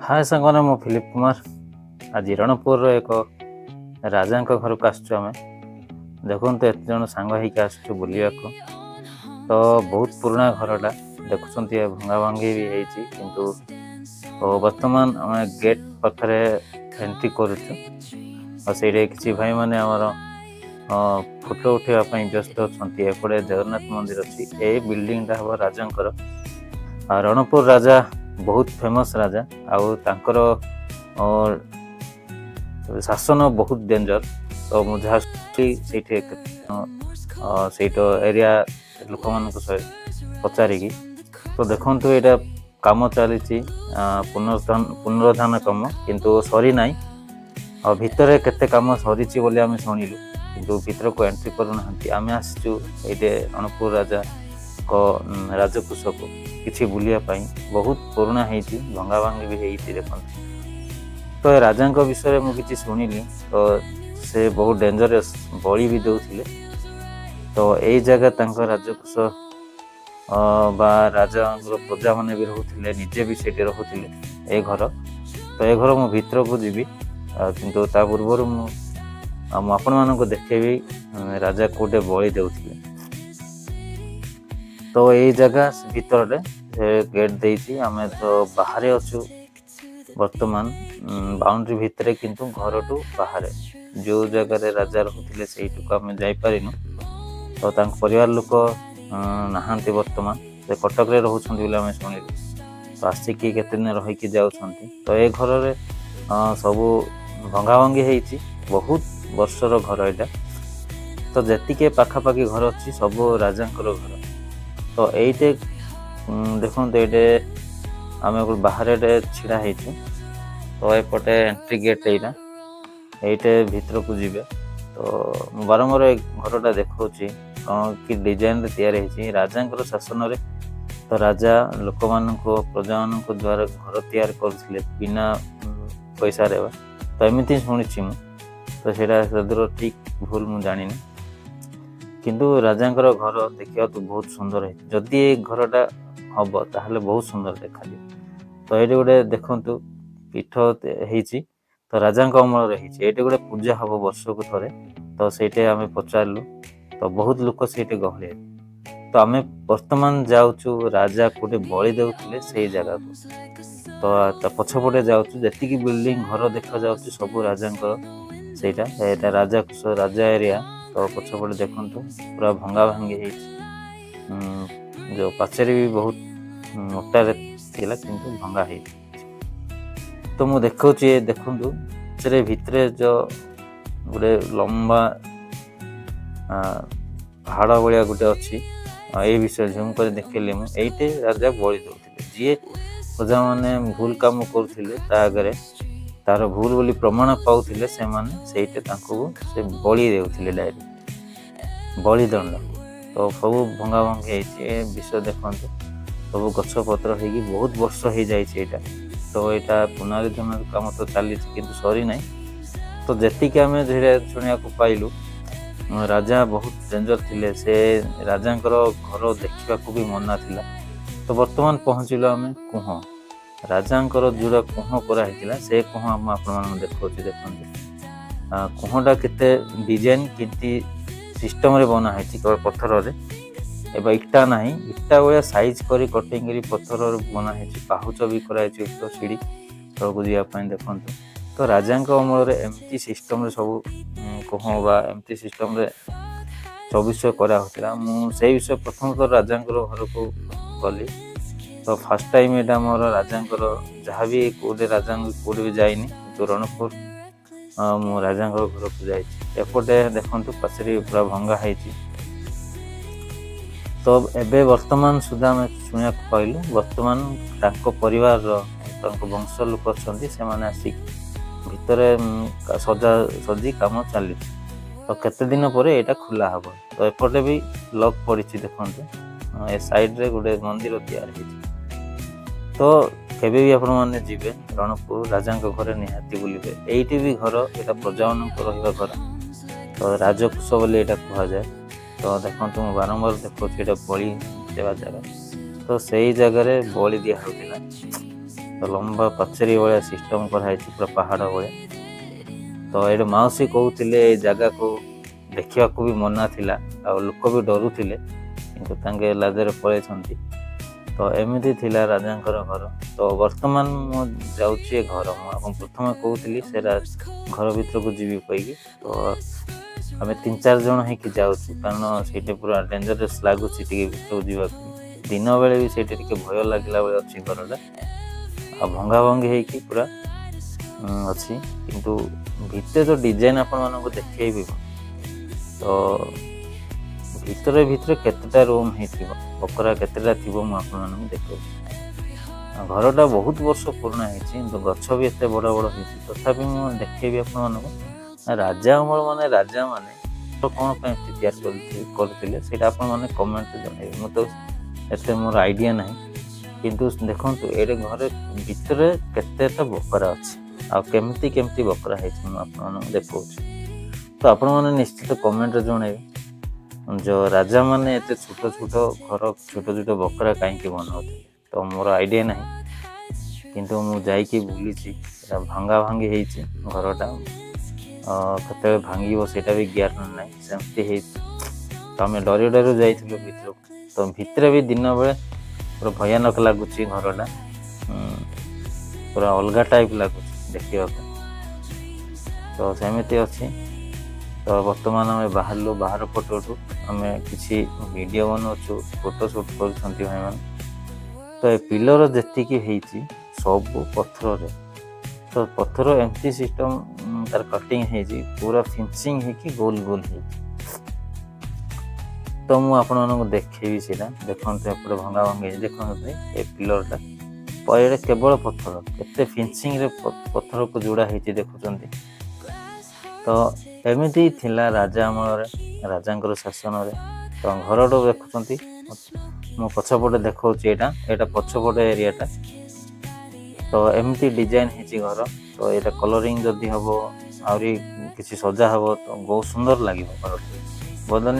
ହାଏ ସାଙ୍ଗମାନେ, ମୁଁ ଫିଲିପ କୁମାର। ଆଜି ରଣପୁରର ଏକ ରାଜାଙ୍କ ଘରକୁ ଆସିଛୁ ଆମେ। ଦେଖନ୍ତୁ, ଏତେ ଜଣ ସାଙ୍ଗ ହେଇକି ଆସିଛୁ ବୁଲିବାକୁ। ତ ବହୁତ ପୁରୁଣା ଘରଟା ଦେଖୁଛନ୍ତି, ଏ ଭଙ୍ଗା ଭାଙ୍ଗି ବି ହେଇଛି। କିନ୍ତୁ ତ ବର୍ତ୍ତମାନ ଆମେ ଗେଟ୍ ପାଖରେ ଏଣ୍ଟ୍ରି କରୁଛୁ ଆଉ ସେଇଠି କିଛି ଭାଇମାନେ ଆମର ଫଟୋ ଉଠେଇବା ପାଇଁ ବ୍ୟସ୍ତ ଅଛନ୍ତି। ଏପଟେ ଜଗନ୍ନାଥ ମନ୍ଦିର ଅଛି। ଏଇ ବିଲ୍ଡିଂଟା ହବ ରାଜାଙ୍କର। ଆଉ ରଣପୁର ରାଜା ବହୁତ ଫେମସ୍ ରାଜା ଆଉ ତାଙ୍କର ଶାସନ ବହୁତ ଡେଞ୍ଜର। ତ ମୁଁ ଯାହା ଶୁଣିଛି ସେଇଠି ସେଇଟ ଏରିଆ ଲୋକମାନଙ୍କ ସହିତ ପଚାରିକି। ତ ଦେଖନ୍ତୁ, ଏଇଟା କାମ ଚାଲିଛି, ପୁନରୁଦ୍ଧାନ କାମ, କିନ୍ତୁ ସରିନାହିଁ। ଆଉ ଭିତରେ କେତେ କାମ ସରିଛି ବୋଲି ଆମେ ଶୁଣିଲୁ, କିନ୍ତୁ ଭିତରକୁ ଏଣ୍ଟ୍ରି କରୁନାହାନ୍ତି। ଆମେ ଆସିଛୁ ଏଇଠି ରଣପୁର ରାଜାଙ୍କ ରାଜକୋଷକୁ କିଛି ବୁଲିବା ପାଇଁ। ବହୁତ ପୁରୁଣା ହେଇଛି, ଭଙ୍ଗା ଭାଙ୍ଗି ବି ହେଇଛି ଦେଖନ୍ତୁ। ତ ଏ ରାଜାଙ୍କ ବିଷୟରେ ମୁଁ କିଛି ଶୁଣିଲି, ତ ସେ ବହୁତ ଡେଞ୍ଜରସ୍, ବଳି ବି ଦେଉଥିଲେ। ତ ଏଇ ଜାଗା ତାଙ୍କ ରାଜକୋଷ ବା ରାଜାଙ୍କର ପ୍ରଜାମାନେ ବି ରହୁଥିଲେ, ନିଜେ ବି ସେଇଠି ରହୁଥିଲେ ଏ ଘର। ତ ଏ ଘର ମୁଁ ଭିତରକୁ ଯିବି, କିନ୍ତୁ ତା ପୂର୍ବରୁ ମୁଁ ଆପଣମାନଙ୍କୁ ଦେଖେଇବି ରାଜା କୋଉଠି ବଳି ଦେଉଥିଲେ। ତ ଏଇ ଜାଗା ଭିତରରେ ସେ ଗେଟ୍ ଦେଇଛି। ଆମେ ତ ବାହାରେ ଅଛୁ ବର୍ତ୍ତମାନ, ବାଉଣ୍ଡ୍ରି ଭିତରେ କିନ୍ତୁ ଘରଠୁ ବାହାରେ। ଯେଉଁ ଜାଗାରେ ରାଜା ରହୁଥିଲେ, ସେଇଠୁକୁ ଆମେ ଯାଇପାରିନୁ। ତ ତାଙ୍କ ପରିବାର ଲୋକ ନାହାନ୍ତି ବର୍ତ୍ତମାନ, ସେ କଟକରେ ରହୁଛନ୍ତି ବୋଲି ଆମେ ଶୁଣିଲୁ। ତ ଆସିକି କେତେ ଦିନ ରହିକି ଯାଉଛନ୍ତି। ତ ଏ ଘରରେ ସବୁ ଭଙ୍ଗା ଭଙ୍ଗି ହେଇଛି, ବହୁତ ବର୍ଷର ଘର ଏଇଟା। ତ ଯେତିକି ପାଖାପାଖି ଘର ଅଛି, ସବୁ ରାଜାଙ୍କର ଘର। ତ ଏଇଟେ ଦେଖନ୍ତୁ, ଏଇଟେ ଆମେ ଗୋଟେ ବାହାରେ ଗୋଟେ ଛିଡ଼ା ହେଇଛୁ। ତ ଏପଟେ ଏଣ୍ଟ୍ରି ଗେଟ୍ ଏଇଟା, ଏଇଟେ ଭିତରକୁ ଯିବେ। ତ ମୁଁ ବାରମ୍ବାର ଏ ଘରଟା ଦେଖାଉଛି, କ'ଣ କି ଡିଜାଇନରେ ତିଆରି ହେଇଛି ରାଜାଙ୍କର ଶାସନରେ। ତ ରାଜା ଲୋକମାନଙ୍କୁ, ପ୍ରଜାମାନଙ୍କ ଦ୍ୱାରା ଘର ତିଆରି କରୁଥିଲେ ବିନା ପଇସାରେ। ତ ଏମିତି ଶୁଣିଛି ମୁଁ, ତ ସେଇଟା ସେଦୂର ଠିକ୍ ଭୁଲ ମୁଁ ଜାଣିନି। କିନ୍ତୁ ରାଜାଙ୍କର ଘର ଦେଖିବାକୁ ବହୁତ ସୁନ୍ଦର ହେଇଛି। ଯଦି ଏ ଘରଟା ହବ, ତାହେଲେ ବହୁତ ସୁନ୍ଦର ଦେଖାଯିବ। ତ ଏଇଠି ଗୋଟେ ଦେଖନ୍ତୁ, ପୀଠ ହେଇଛି, ତ ରାଜାଙ୍କ ଅମଳରେ ହେଇଛି। ଏଇଠି ଗୋଟେ ପୂଜା ହବ ବର୍ଷକୁ ଥରେ। ତ ସେଇଠି ଆମେ ପଚାରିଲୁ, ତ ବହୁତ ଲୋକ ସେଇଠି ଗହଳି ହେଲେ। ତ ଆମେ ବର୍ତ୍ତମାନ ଯାଉଛୁ ରାଜା କୋଉଠି ବଳି ଦେଉଥିଲେ ସେଇ ଜାଗାକୁ। ତ ତା ପଛପଟେ ଯାଉଛୁ। ଯେତିକି ବିଲ୍ଡିଂ ଘର ଦେଖାଯାଉଛି, ସବୁ ରାଜାଙ୍କର। ସେଇଟା ଏଇଟା ରାଜା ରାଜା ଏରିଆ। ତ ପଛପଟେ ଦେଖନ୍ତୁ, ପୁରା ଭଙ୍ଗା ଭାଙ୍ଗି ହେଇଛି। ଯୋଉ ପାଚେରୀ ବି ବହୁତ ମୋଟାରେ ଥିଲା, କିନ୍ତୁ ଭଙ୍ଗା ହେଇଛି। ତ ମୁଁ ଦେଖାଉଛି, ଏ ଦେଖନ୍ତୁ, ସେଥିରେ ଭିତରେ ଯୋଉ ଗୋଟେ ଲମ୍ବା ପାହାଡ଼ ଭଳିଆ ଗୋଟେ ଅଛି, ଆଉ ଏଇ ବିଷୟରେ ଝୁମ୍ କରି ଦେଖେଇଲି ମୁଁ। ଏଇଠି ରାଜା ବଳି ଦଉଥିଲେ। ଯିଏ ପ୍ରଜାମାନେ ଭୁଲ କାମ କରୁଥିଲେ, ତା ଆଗରେ ତାର ଭୁଲ ବୋଲି ପ୍ରମାଣ ପାଉଥିଲେ ସେମାନେ, ସେଇଠି ତାଙ୍କୁ ସେ ବଳି ଦେଉଥିଲେ, ଡାଇରେକ୍ଟ ବଳି ଦଣ୍ଡ। ତ ସବୁ ଭଙ୍ଗା ଭଙ୍ଗି ହେଇଛି। ଏ ବିଷୟ ଦେଖନ୍ତୁ, ସବୁ ଗଛ ପତ୍ର ହେଇକି ବହୁତ ବର୍ଷ ହେଇଯାଇଛି ଏଇଟା। ତ ଏଇଟା ପୁନରୁଦ୍ଧାର କାମ ତ ଚାଲିଛି, କିନ୍ତୁ ସରିନାହିଁ। ତ ଯେତିକି ଆମେ ଧୀରେ ଶୁଣିବାକୁ ପାଇଲୁ, ରାଜା ବହୁତ ଡେଞ୍ଜର ଥିଲେ। ସେ ରାଜାଙ୍କର ଘର ଦେଖିବାକୁ ବି ମନା ଥିଲା। ତ ବର୍ତ୍ତମାନ ପହଞ୍ଚିଲୁ ଆମେ କୁହ, ରାଜାଙ୍କର ଯୋଉଟା କୁହ କରାହେଇଥିଲା, ସେ କୁହ ମୁଁ ଆପଣମାନଙ୍କୁ ଦେଖାଉଛି। ଦେଖନ୍ତୁ, କୁହଟା କେତେ ଡିଜାଇନ, କେମିତି ସିଷ୍ଟମରେ ବନା ହେଇଛି। କେବଳ ପଥରରେ, ଏବେ ଇଟା ନାହିଁ, ଇଟା ଭଳିଆ ସାଇଜ କରି କଟିଂ କରି ପଥରରେ ବନା ହେଇଛି। ପାହୁଚ ବି କରାହେଇଛି ଉପର ସିଢ଼ି ତଳକୁ ଯିବା ପାଇଁ। ଦେଖନ୍ତୁ, ତ ରାଜାଙ୍କ ଅମଳରେ ଏମିତି ସିଷ୍ଟମରେ ସବୁ କୁହ ବା ଏମିତି ସିଷ୍ଟମରେ ସବୁ ବିଷୟ କରାହେଉଥିଲା। ମୁଁ ସେଇ ବିଷୟ ପ୍ରଥମତଃ ରାଜାଙ୍କର ଘରକୁ ଗଲି। ତ ଫାର୍ଷ୍ଟ ଟାଇମ୍ ଏଇଟା ମୋର ରାଜାଙ୍କର ଯାହା ବି କୋଉଠି ରାଜାଙ୍କ କୋଉଠି ବି ଯାଇନି, କିନ୍ତୁ ରଣପୁର ମୁଁ ରାଜାଙ୍କର ଘରକୁ ଯାଇଛି। ଏପଟେ ଦେଖନ୍ତୁ, ପାଚେରୀ ପୁରା ଭଙ୍ଗା ହେଇଛି। ତ ଏବେ ବର୍ତ୍ତମାନ ସୁଦ୍ଧା ଆମେ ଶୁଣିବାକୁ ପାଇଲୁ, ବର୍ତ୍ତମାନ ତାଙ୍କ ପରିବାରର, ତାଙ୍କ ବଂଶ ଲୋକ ଅଛନ୍ତି, ସେମାନେ ଆସିକି ଭିତରେ ସଜା ସଜି କାମ ଚାଲିଛି। ତ କେତେ ଦିନ ପରେ ଏଇଟା ଖୋଲା ହବ। ତ ଏପଟେ ବି ଲକ୍ ପଡ଼ିଛି ଦେଖନ୍ତୁ। ଏ ସାଇଡରେ ଗୋଟେ ମନ୍ଦିର ତିଆରି ହେଇଛି। ତ କେବେ ବି ଆପଣମାନେ ଯିବେ ରଣପୁର, ରାଜାଙ୍କ ଘରେ ନିହାତି ବୁଲିବେ। ଏଇଠି ବି ଘର, ଏଇଟା ପ୍ରଜାମାନଙ୍କ ରହିବା ଘର, ତ ରାଜକୋଷ ବୋଲି ଏଇଟା କୁହାଯାଏ। ତ ଦେଖନ୍ତୁ, ମୁଁ ବାରମ୍ବାର ଦେଖାଉଛି, ଏଇଟା ବଳି ଦେବା ଜାଗା। ତ ସେଇ ଜାଗାରେ ବଳି ଦିଆ ହେଉଥିଲା। ତ ଲମ୍ବା ପାଚେରୀ ଭଳିଆ ସିଷ୍ଟମ କରାହେଇଛି, ପୁରା ପାହାଡ଼ ଭଳିଆ। ତ ଏଇଠି ମାଉସୀ କହୁଥିଲେ, ଏଇ ଜାଗାକୁ ଦେଖିବାକୁ ବି ମନା ଥିଲା ଆଉ ଲୋକ ବି ଡରୁଥିଲେ, କିନ୍ତୁ ତାଙ୍କେ ଲାଜରେ ପଳେଇଛନ୍ତି। ତ ଏମିତି ଥିଲା ରାଜାଙ୍କର ଘର। ତ ବର୍ତ୍ତମାନ ମୁଁ ଯାଉଛି ଏ ଘର, ମୁଁ ଆପଣ ପ୍ରଥମେ କହୁଥିଲି ସେ ଘର ଭିତରକୁ ଯିବି କହିକି। ତ ଆମେ ତିନି ଚାରି ଜଣ ହେଇକି ଯାଉଛୁ, କାରଣ ସେଇଠି ପୁରା ଡେଞ୍ଜରସ୍ ଲାଗୁଛି ଟିକେ ଭିତରକୁ ଯିବାକୁ। ଦିନ ବେଳେ ବି ସେଇଠି ଟିକେ ଭୟ ଲାଗିଲା ଭଳି ଅଛି ଘରଟା, ଆଉ ଭଙ୍ଗା ଭଙ୍ଗି ହେଇକି ପୁରା ଅଛି। କିନ୍ତୁ ଭିତରେ ଯୋଉ ଡିଜାଇନ ଆପଣମାନଙ୍କୁ ଦେଖେଇବି ମୁଁ, ତ ଭିତରେ ଭିତରେ କେତେଟା ରୁମ୍ ହେଇଥିବ, ବକରା କେତେଟା ଥିବ, ମୁଁ ଆପଣମାନଙ୍କୁ ଦେଖେଇବି। ଆଉ ଘରଟା ବହୁତ ବର୍ଷ ପୁରୁଣା ହେଇଛି, କିନ୍ତୁ ଗଛ ବି ଏତେ ବଡ଼ ବଡ଼ ହେଇଛି। ତଥାପି ମୁଁ ଦେଖେଇବି ଆପଣମାନଙ୍କୁ ନା, ରାଜା ଅମଳ ମାନେ ରାଜା ମାନେ ତ କ'ଣ ପାଇଁ ଏମିତି ତିଆରି କରୁଥିଲେ, ସେଇଟା ଆପଣମାନେ କମେଣ୍ଟରେ ଜଣେଇବେ। ମୁଁ ତ ଏତେ ମୋର ଆଇଡ଼ିଆ ନାହିଁ, କିନ୍ତୁ ଦେଖନ୍ତୁ ଏଇଠି ଘରେ ଭିତରେ କେତେଟା ବକରା ଅଛି ଆଉ କେମିତି କେମିତି ବକରା ହେଇଛି, ମୁଁ ଆପଣମାନଙ୍କୁ ଦେଖାଉଛି। ତ ଆପଣମାନେ ନିଶ୍ଚିତ କମେଣ୍ଟରେ ଜଣେଇବେ, ଯୋଉ ରାଜାମାନେ ଏତେ ଛୋଟ ଛୋଟ ଘର, ଛୋଟ ଛୋଟ ବକରା କାହିଁକି ବନାଉଥିଲେ। ତ ମୋର ଆଇଡ଼ିଆ ନାହିଁ, କିନ୍ତୁ ମୁଁ ଯାଇକି ବୁଲିଛି। ଏଟା ଭଙ୍ଗା ଭାଙ୍ଗି ହେଇଛି ଘରଟା, କେତେବେଳେ ଭାଙ୍ଗିବ ସେଇଟା ବି ଗ୍ୟାରେଣ୍ଟି ନାହିଁ, ସେମିତି ହେଇଛି। ତ ଆମେ ଡରି ଡରି ଯାଇଥିଲୁ ଭିତରକୁ। ତ ଭିତରେ ବି ଦିନ ବେଳେ ପୁରା ଭୟାନକ ଲାଗୁଛି ଘରଟା, ପୁରା ଅଲଗା ଟାଇପ୍ ଲାଗୁଛି ଦେଖିବାକୁ। ତ ସେମିତି ଅଛି। ତ ବର୍ତ୍ତମାନ ଆମେ ବାହାରିଲୁ ବାହାର ପଟଠୁ, ଆମେ କିଛି ଭିଡ଼ିଓ ବନାଉଛୁ, ଫଟୋ ସୁଟ୍ କରୁଛନ୍ତି ଭାଇମାନେ। ତ ଏ ପିଲର ଯେତିକି ହେଇଛି ସବୁ ପଥରରେ, ତ ପଥର ଏମିତି ସିଷ୍ଟମ ତାର କଟିଂ ହେଇଛି, ପୁରା ଫିନିସିଂ ହେଇକି ଗୋଲ ଗୋଲ ହେଇଛି। ତ ମୁଁ ଆପଣମାନଙ୍କୁ ଦେଖେଇବି ସେଇଟା। ଦେଖନ୍ତୁ, ଏପଟେ ଭଙ୍ଗା ଭଙ୍ଗି ହେଇଛି। ଦେଖନ୍ତୁ, ଏ ପିଲରଟା ଏଇଟା କେବଳ ପଥର, କେତେ ଫିନିସିଂରେ ପଥରକୁ ଯୋଡ଼ା ହେଇଛି ଦେଖୁଛନ୍ତି। ତ ଏମିତି ଥିଲା ରାଜା ଅମଳରେ, ରାଜାଙ୍କର ଶାସନରେ। ତ ଘରଟା ଦେଖୁଛନ୍ତି, ମୁଁ ପଛପଟେ ଦେଖାଉଛି, ଏଇଟା ପଛପଟେ ଏରିଆଟା। ତ ଏମିତି ଡିଜାଇନ ହେଇଛି ଘର। ତ ଏଇଟା କଲରିଂ ଯଦି ହବ, ଆହୁରି କିଛି ସଜା ହବ, ତ ବହୁତ ସୁନ୍ଦର ଲାଗିବ ଘରଟି। ବଦନୀ